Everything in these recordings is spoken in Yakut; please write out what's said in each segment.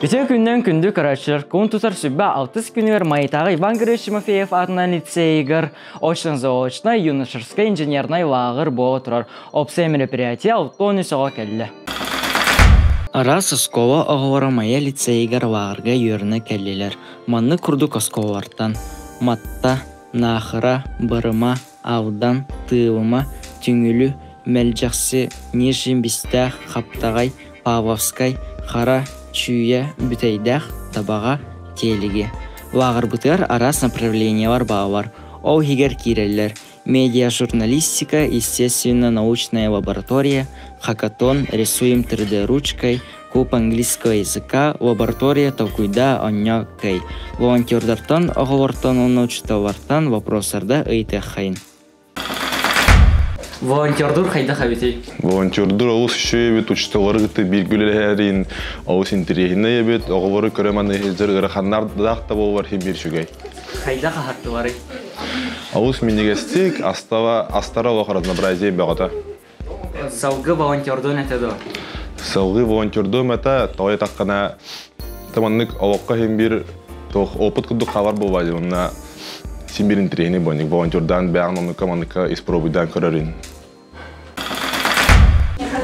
Үтүө күннэн күндү көрөөччүлэр, кун тутар сүбэ алтыс күнүгэр Майытааҕы Иван Григорьевич Тимофеев аатынан лицейигэр очно-заочнай юношескай инженернай лааҕыр буола турар. Опсай мероприятие 63 оҕо кэллэ. Араас оскуола оҕолоро Майа лицейигэр лааҕырга үөрэнэ кэллилэр. Маннык курдук оскуолалартан Матта, Наахара, Барыма, Алдан, Тыылыма, Түҥүлү, Мэлдьэхси, Нижний Бистээх, Хаптаҕай, Павловскай, Хара, Чүүйэ, Бүтэйдээх, Табаҕа, Тиэлиги. Лааҕырбытыгар араас направлениелар бааллар, ол иһигэр киирэллэр медиажурналистика, естественно-научная лаборатория, хакатон, рисуем 3D ручкой, клуб английского языка, лаборатория толкуйда онньо кэй. Волонтердартан, оҕолортон уонна учууталлартан вопростарда ыйытыаххайын. Волонтердур хайдах эбитий? Волонтердур олус үчүгэй эбит, учууталлары кытта бииргэ үлэлэһэрин олус интэриэһинэй эбит, оҕолору көрө манна иһирдьэр ыараханнардаах да буоллар иһин биир үчүгэй. Хайдах аһаттыларый? Олус минньигэстик, астава, астара олох разнообразие бөҕөтө. Салгы волонтердуон этэ дуо? Салгыы волонтердуом этэ, тоҕо этаххына, маннык олоххо иһин биир туох опыт курдук хаалар буолбаа дии, онно син биир интэриэһинэй буолник волонтердаан бэйэҕин оннукка манныкка испробуйдаан көрөрүн.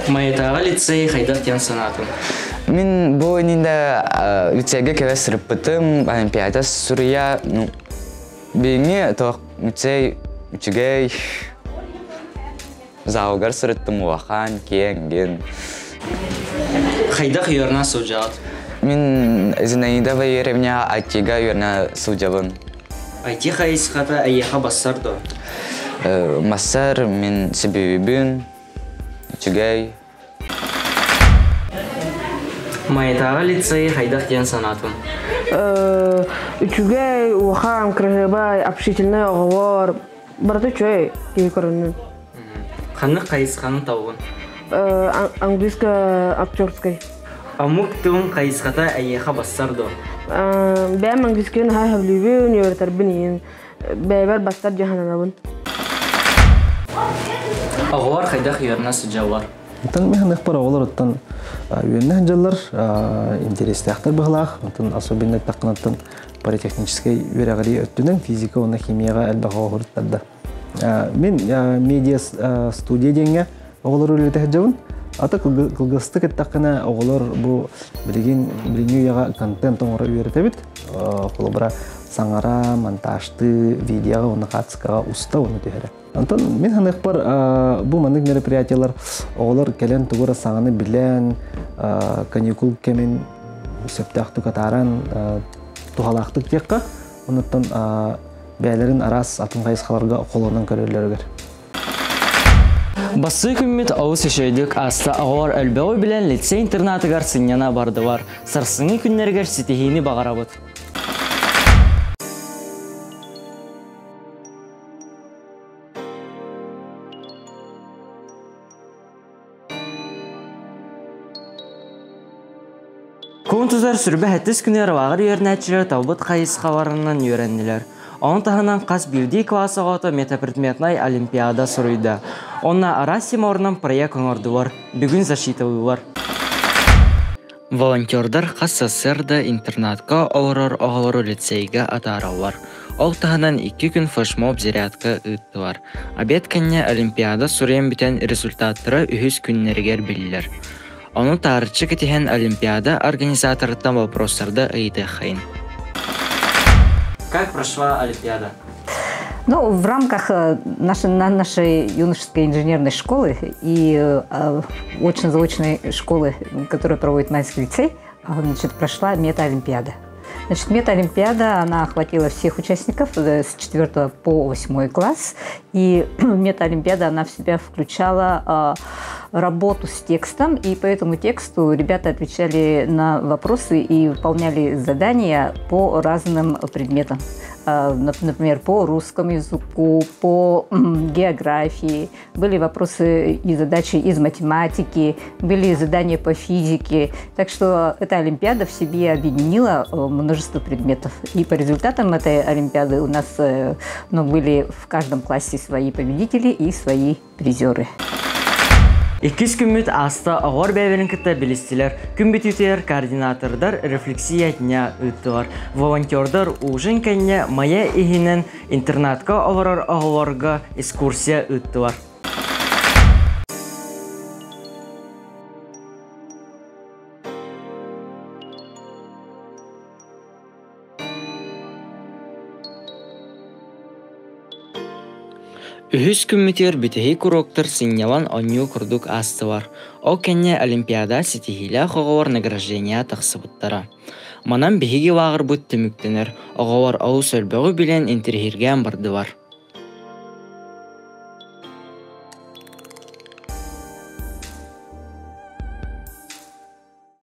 Майатааҕы лицей хайдах диэн санаатым? Мин бу иннинэ лицейгэ кэлэ сырыппытым, олимпиада суруйа, ну, билиҥҥи туох лицей үчүгэй, залгар сырыттым улахан, киэҥ, гин. Хайдах үөрэнэ сылдьаҕыт? Мин Зинаида Валерьевна IT-га үөрэнэ сылдьабын. IT хайысхата эйиэхэ бассар дуо? Массар мин сөбүлүүбүн, үчүгэй. Майатааҕы лицей хайдах диэн санаатым? Үчүгэй, улахан, кыраһыабай, общительнай оҕолор, барыта үчүгэй киһи көрүнүн. Ханнык хайысханы таллын? Английская актерскай. Омук тылын хайысхата эйиэхэ бассар дуо? Бэйэм английскайын наһаа сөбүлүүбүн, үөрэтэрбин иһин бэйэбэр бастар дьаһананабын. Оҕолор хайдах үөрэнэ сылдьаллар? Оттон мин ханнык оҕолор оттон үөрэнэ сылдьаллар, интэриэстээхтэр быһылаах. Оттон особенно эттэххинэ политехническай үөрэҕирии өттүнэн физика уонна химияҕа элбэх оҕо да. Мин медиа студия диэҥҥэ оҕолору үлэлэтэ сылдьабын. Ата кылгастык эттэххинэ оҕолор бу билигин билиҥҥи үйэҕэ контент оҥоро үөрэтэбит. Холобура саҥара, монтажтыы, видеоҕа уонна хаартыскаҕа уста уонна түһэрэ. Онтон мин саныахпар бу маннык мероприятиелар оҕолор кэлэн тугу эрэ саҥаны билэн, каникул кэмин сөптөөхтүк атааран туһалаахтык диэххэ, онуттан бэйэлэрин араас атын хайысхаларга холонон көрөллөрүгэр. Бассыы күммүт олус үчүгэйдик ааста оҕолор элбэҕи билэн лицей интернатыгар сынньана бардылар. Сарсыҥҥы күннэригэр ситиһиини баҕарабыт. Кун тутар сүрбэ сэттис күнүгэр лааҕыр үөрэнээччилэр талбыт хайысхаларынан үөрэннилэр. Ону таһынан хас биирдии кылаас оҕото метапредметнай олимпиада суруйда. Онно араас темаларынан проект оҥордулар, бүгүн защиталыылар. Волонтердар хас сарсыарда интернатка олорор оҕолору лицейгэ атаараллар. Ол таһынан икки күн флешмоб зарядка ыыттылар. Обед кэннэ олимпиада суруйан бүтэн результаттара үһүс күннэригэр биллэр. Ону таарыччы кэтиһэн Олимпиада организаторыттан вопростарда ыйытыаххайын. Как прошла Олимпиада? Ну, в рамках нашей юношеской инженерной школы и очно-заочной школы, которую проводит Майский лицей, значит, прошла мета-олимпиада. Значит, мета-олимпиада, она охватила всех участников с 4 по 8 класс. И мета-олимпиада, она в себя включала работу с текстом, и по этому тексту ребята отвечали на вопросы и выполняли задания по разным предметам. Например, по русскому языку, по географии, были вопросы и задачи из математики, были задания по физике. Так что эта олимпиада в себе объединила множество предметов. И по результатам этой олимпиады у нас ну, были в каждом классе свои победители и свои призеры. Иккис күммүт ааста, оҕолор бэйэлэрин кытта билистилэр. Күн бүтүүтүгэр координатордар рефлексия дня ыыттылар. Волонтердар ужин кэннэ Майа иһинэн интернатка олорор оҕолорго экскурсия ыыттылар. Үһүс күммүтүгэр бүтэһик уруоктар сынньалаҥ оонньуу курдук аастылар. Ол кэннэ Олимпиада ситиһиилээх оҕолор награждение тахсыбыттара. Манан биһиги лааҕырбыт түмүктэнэр, оҕолор олус элбэҕи билэн интэриэһиргээн бардылар.